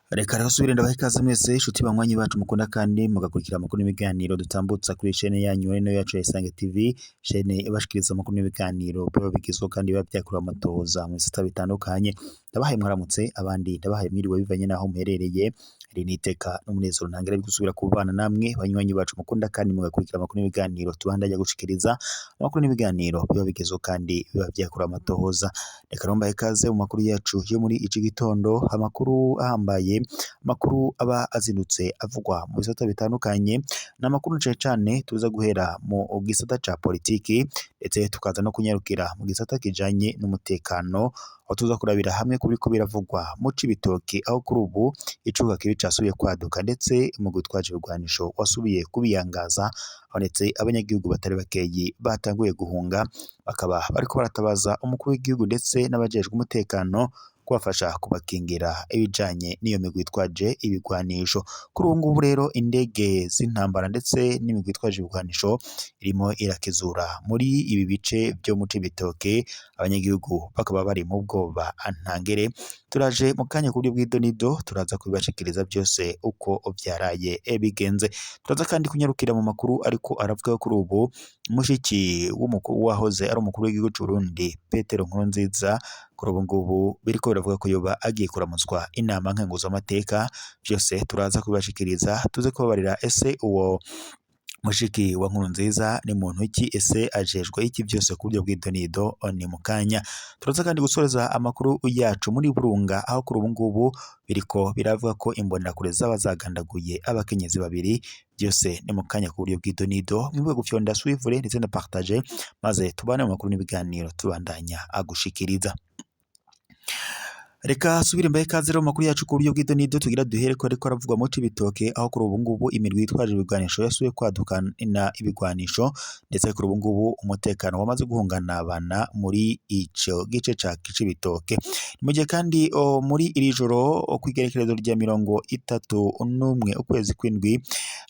Reka rero subire ndabaha ikaze mwese inshuti banywanyi bacu mukunda kandi mugakurikira amakuru n'ibiganiro dutambutsa kuri chaîne yanyu ari nayo yacu ya Isange TV, chaîne ibashikiriza amakuru n'ibiganiro biba bigezweho kandi biba vyakorewe amatohoza mu bisata bitandukanye. Ndabahaye mwaramutse, abandi ndabahaye mwiriwe bivanye n'aho muherereye. Iri ni iteka n'umunezero ntangere byo gusubira kubana namwe banywanyi bacu mukunda kandi mugakurikira amakuru n'ibiganiro tubandanya gushikiriza, amakuru n'ibiganiro biba bigezweho kandi biba vyakorewe amatohoza. Reka rero mbahe ikaze mu makuru yacu yo muri iki gitondo, amakuru ahambaye, amakuru aba azindutse avugwa mu bisata bitandukanye. Ni amakuru cane cane tuza guhera mu gisata ca politiki, ndetse tukaza no kunyarukira mu gisata kijanye n'umutekano, aho tuza kurabira hamwe kubiriko biravugwa mu Cibitoke, aho kuri ubu icuka kibi casubiye kwaduka, ndetse umugwi witwaje ibigwanisho wasubiye kubiyangaza, aho ndetse abanyagihugu batari bakeyi batanguye guhunga, bakaba bariko baratabaza umukuru w'igihugu ndetse n'abajejwe umutekano kubafasha kubakingira ibijanye n'iyo migwi yitwaje ibigwanisho. Kuri ubu ngubu rero indege z'intambara ndetse n'imigwi yitwaje ibigwanisho irimo irakizura muri ibi bice vyo mu Cibitoke, abanyagihugu bakaba bari mu bwoba ntangere. Turaje mu kanya ku buryo bw'idonido, turaza kubibashikiriza byose uko vyaraye bigenze. Turaza kandi kunyarukira mu makuru ariko aravuga kuri ubu mushiki w'umukuru wahoze ari umukuru w'igihugu c'u Burundi Petero Nkurunziza, kuri ubu ngubu biriko biravuga ko yoba agiye kuramutswa inama nkenguzamateka. Vyose turaza kubibashikiriza, tuze kubabarira ese uwo mushiki wa Nkurunziza ni muntu ki, ese ajejwe iki, byose ku buryo bw'idonido ni mu kanya. Turaza kandi gusoreza amakuru yacu muri Burunga, aho kuri ubu ngubu biriko biravuga ko imbonerakure zaba zagandaguye abakenyezi babiri. Byose ni mu kanya ku buryo bw'idonido. Mwibuke gufyonda suivre ndetse na partager, maze tubane mu makuru n'ibiganiro tubandanya agushikiriza. Reka subire mbahe ikaze rero mu makuru yacu ku buryo bw'idonido. Tugira duhere ko ariko aravugwa mu Cibitoke, aho kuri ubu ngubu imirwi yitwaje ibigwanisho yasubiye kwadukana ibigwanisho, ndetse kuri ubu ngubu umutekano wamaze guhunganabana muri ico gice ca Cibitoke. Mu gihe kandi muri iri joro kw'igerekerezo rya 31 ukwezi kw'indwi,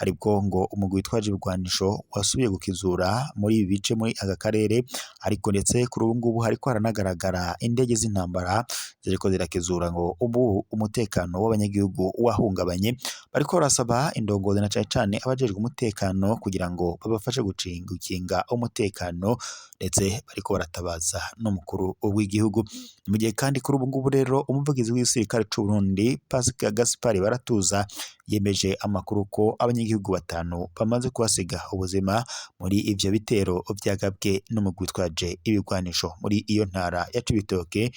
haribwo ngo umugwi witwaje ibigwanisho wasubiye gukizura muri ibi bice, muri aka karere. Ariko ndetse kuri ubu ngubu hariko haranagaragara indege z'intambara ziriko zirakizura, ngo ubu umutekano w'abanyagihugu wahungabanye. Bariko barasaba indongozi na cane cane abajejwe umutekano kugira ngo babafashe gukinga umutekano, ndetse bariko baratabaza n'umukuru w'igihugu. Mu gihe kandi kuri ubu ngubu rero umuvugizi w'igisirikare c'u Burundi Pascal Gaspard Baratuza yemeje amakuru ko abanyagihugu batanu bamaze kuhasiga ubuzima muri ivyo bitero vyagabwe n'umugwi witwaje ibigwanisho muri iyo ntara ya Cibitoke,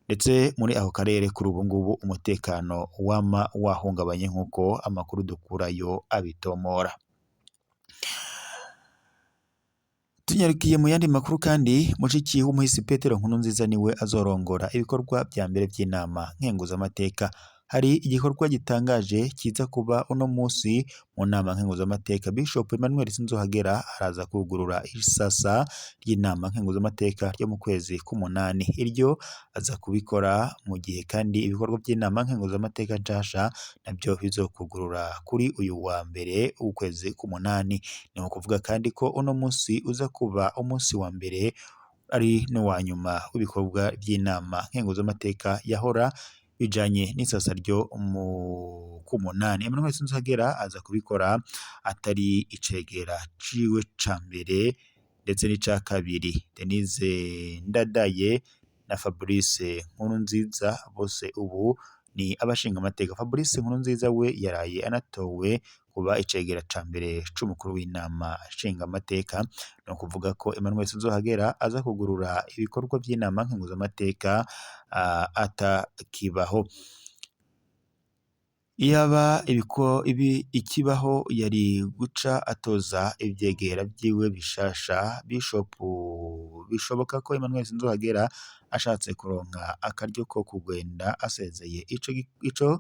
ndetse muri ako karere kuri ubu ngubu umutekano wama wahungabanye nk'uko amakuru dukurayo abitomora. Tunyarukiye mu yandi makuru kandi, mushiki w'umuhisi Petero Nkurunziza niwe azorongora ibikorwa vya mbere vy'inama nkenguzamateka. Hari igikorwa gitangaje kiza kuba uno musi mu nama nkenguzamateka. Bishop Emmanuel Sinzohagera araza kugurura isasa ry'inama nkenguzamateka ryo mu kwezi k'umunani. Iryo aza kubikora mu gihe kandi ibikorwa by'inama nkenguzamateka nshasha nabyo bizokugurura kuri uyu wa mbere w'ukwezi k'umunani. Ni ukuvuga kandi ko uno musi uza kuba umunsi wa mbere ari n'uwa nyuma w'ibikorwa by'inama nkenguzamateka yahora bijanye n'isasa ryo mu k'umunani. Emmanuel Sinzohagera aza kubikora atari icegera ciwe ca mbere ndetse n'ica kabiri, Denise Ndadaye na Fabrice Nkurunziza, bose ubu ni abashingamateka. Fabrice Nkurunziza we yaraye anatowe kuba icegera ca mbere c'umukuru w'inama nshingamateka. Ni ukuvuga ko Emmanuel Sinzohagera aza kugurura ibikorwa by'inama nkenguzamateka atakibaho. Iyaba ikibaho yari guca atoza ivyegera vyiwe bishasha. Bishop bishoboka ko Emmanuel Sinzohagera ashatse kuronka akaryo ko kugenda asezeye ico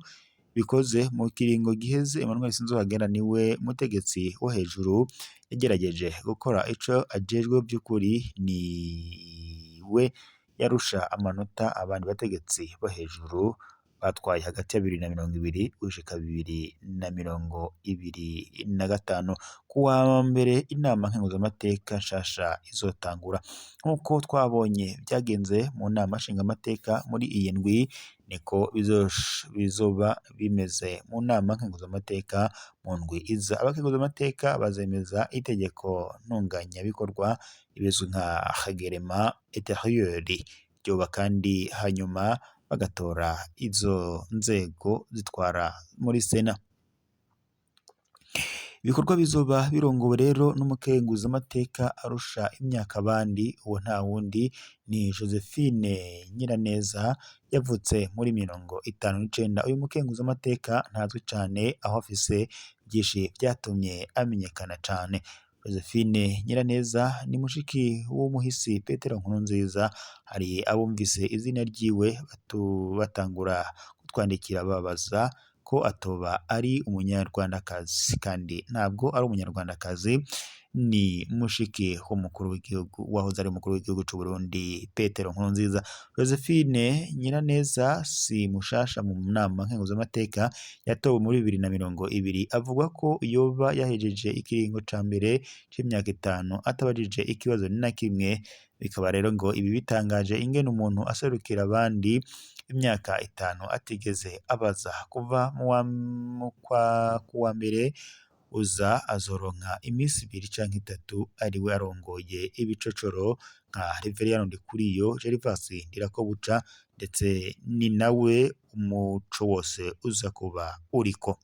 bikoze mu kiringo giheze. Emmanuel Sinzohagera niwe mutegetsi wo hejuru yagerageje gukora ico ajejwe by'ukuri, niwe yarusha amanota abandi bategetsi bo hejuru batwaye hagati ya 2020 gushika 2025. Kuwa mbere inama nkenguzamateka nshasha izotangura, nk'uko twabonye byagenze mu nama nshingamateka muri iyi ndwi. Niko bizoba bimeze mu nama nkenguzamateka mu ndwi iza. Abakenguzamateka bazemeza itegeko ntunganyabikorwa ibizwi nka règlement intérieur ryoba kandi hanyuma bagatora izo nzego zitwara muri sena. Ibikorwa bizoba birongowe rero n'umukenguzamateka arusha imyaka abandi, uwo nta wundi ni Josephine Nyiraneza yavutse muri 59. Uyu mukenguzamateka ntazwi cane aho afise vyinshi vyatumye amenyekana cane. Josephine Nyiraneza ni mushiki w'umuhisi Petero Nkurunziza. Hari abumvise izina ryiwe batangura kutwandikira babaza ko atoba ari umunyarwandakazi, kandi ntabwo ari umunyarwandakazi, ni mushiki w'umukuru w'igihugu wahoze ari umukuru w'igihugu c'u Burundi Petero Nkurunziza. Josephine Nyiraneza si mushasha mu nama nkenguzamateka, yatowe muri 2020. Avuga ko yoba yahejeje ikiringo ca mbere c'imyaka 5 atabajije ikibazo na kimwe. Bikaba rero ngo ibi bitangaje ingene umuntu aserukira abandi imyaka 5 atigeze abaza. Kuva kuwa mbere uza azoronka imisi 2 canke 3 ariwe arongoye ibicocoro nka Reveriyano Ndikuriyo, Gervas Ndirakobuca, ndetse ni nawe umuco wose uza kuba uriko.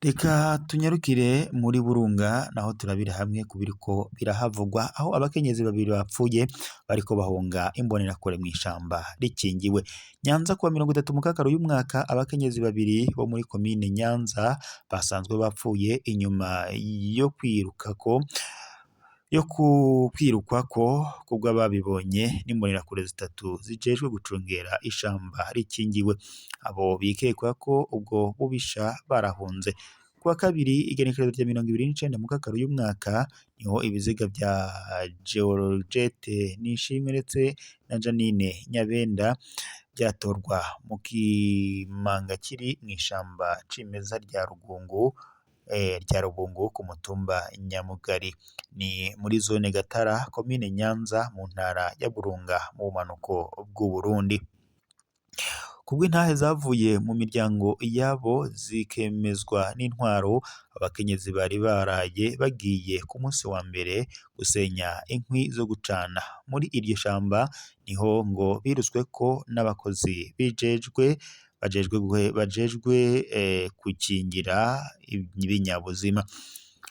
Reka tunyarukire muri Burunga naho turabira hamwe kubiriko birahavugwa, aho abakenyezi babiri bapfuye bariko bahunga imbonerakure mw'ishamba rikingiwe. Nyanza kuwa 30 mukakaro y'umwaka, abakenyezi babiri bo muri komine Nyanza basanzwe bapfuye inyuma yo kwirukako yo kwirukwako kubw'ababibonye n'imbonerakure zitatu zijejwe gucungera ishamba rikingiwe. Abo bikekwa ko ubwo bubisha barahunze. Kuwa kabiri igenekerezo rya 29 mukakaro y'umwaka niho ibiziga vya Georgette Nishimwe ndetse na Janine Nyabenda vyatorwa mu kimanga kiri mw'ishamba cimeza rya Rugungu rya Rubungu ku mutumba Nyamugari, ni muri zone Gatara komine Nyanza mu ntara ya Burunga mu bumanuko bw'Uburundi. Kubw'intahe zavuye mu miryango yabo zikemezwa n'intwaro, abakenyezi bari baraye bagiye ku munsi wa mbere gusenya inkwi zo gucana muri iryo shamba, niho ngo birutsweko n'abakozi bijejwe bajejwe gukingira ibinyabuzima.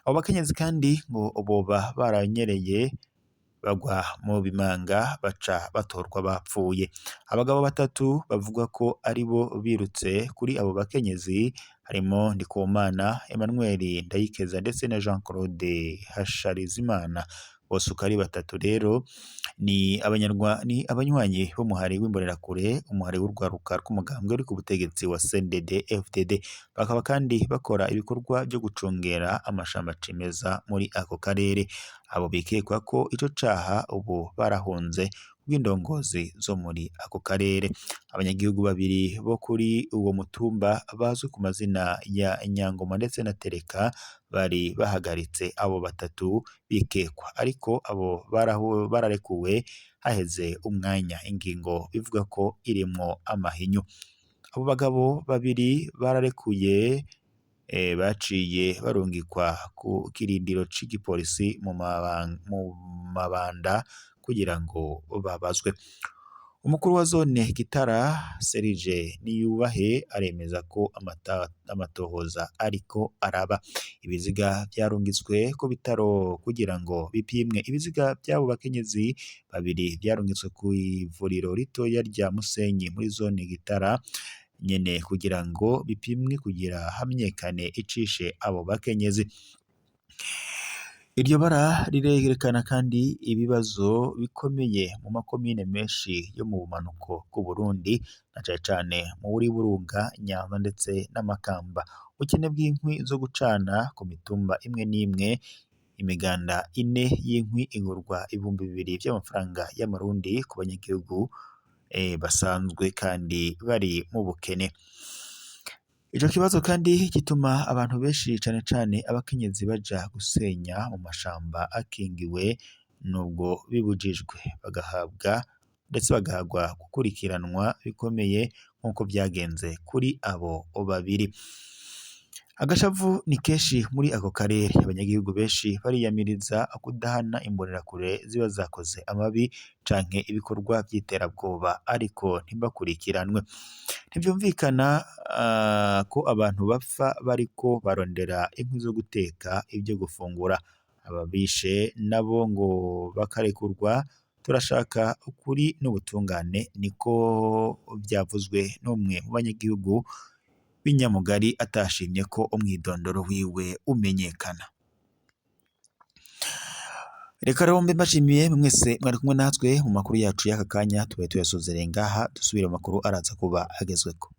Abo bakenyezi kandi ngo boba baranyereye bagwa mu bimanga baca batorwa bapfuye. Abagabo batatu bavuga ko ari bo birutse kuri abo bakenyezi, harimo Ndikumana Emmanuel Ndayikeza ndetse na Jean Claude Hasharizimana. Bose uko ari batatu rero ni abanywanyi b'umuhari w'imbonerakure, umuhari w'urwaruka rw'umugambwe uri ku butegetsi wa CNDD FDD. Bakaba kandi bakora ibikorwa byo gucungera amashamba cimeza muri ako karere. Abo bikekwa ko ico caha ubu barahunze bw'indongozi zo muri ako karere. Abanyagihugu babiri bo kuri uwo mutumba bazwi ku mazina ya Nyangoma ndetse na Tereka bari bahagaritse abo batatu bikekwa, ariko abo bararekuwe haheze umwanya, ingingo bivuga ko irimwo amahinyu. Abo bagabo babiri bararekuye baciye barungikwa ku kirindiro c'igipolisi mu mabanda kugira ngo babazwe. Umukuru wa zone Gitara Serge Niyubahe aremeza ko amatohoza ariko araba. Ibiziga vyarungitswe ku bitaro kugira ngo bipimwe. Ibiziga vy'abo bakenyezi babiri vyarungitswe kw'ivuriro ritoya rya Musenyi muri zone Gitara nyene kugira ngo bipimwe kugira hamenyekane icishe abo bakenyezi. Iryo bara rirerekana kandi ibibazo bikomeye mu makomine menshi yo mu bumanuko bw'Uburundi, na cane cane muri Burunga, Nyanza ndetse n'Amakamba. Ubukene bw'inkwi zo gucana ku mitumba imwe n'imwe, imiganda 4 y'inkwi igurwa 2000 vy'amafaranga y'amarundi ku banyagihugu basanzwe kandi bari mu bukene. Ico kibazo kandi gituma abantu benshi cane cane abakenyezi baja gusenya mu mashamba akingiwe nubwo bibujijwe, bagahabwa ndetse bagahagwa gukurikiranwa bikomeye nk'uko vyagenze kuri abo babiri. Agashavu ni kenshi muri ako karere, abanyagihugu benshi bariyamiriza kudahana imbonerakure ziba zakoze amabi canke ibikorwa vy'iterabwoba ariko ntibakurikiranwe. Ntivyumvikana ko abantu bapfa bariko barondera inkwi zo guteka ivyo gufungura, ababishe nabo ngo bakarekurwa. Turashaka ukuri n'ubutungane, niko vyavuzwe n'umwe mu banyagihugu b'inyamugari atashimye ko umwidondoro wiwe umenyekana. Reka rero mbe mbashimiye mwese mwari kumwe natwe mu makuru yacu y'aka kanya, tubaye tuyasozereye ngaha, dusubire mu makuru araza kuba agezweko.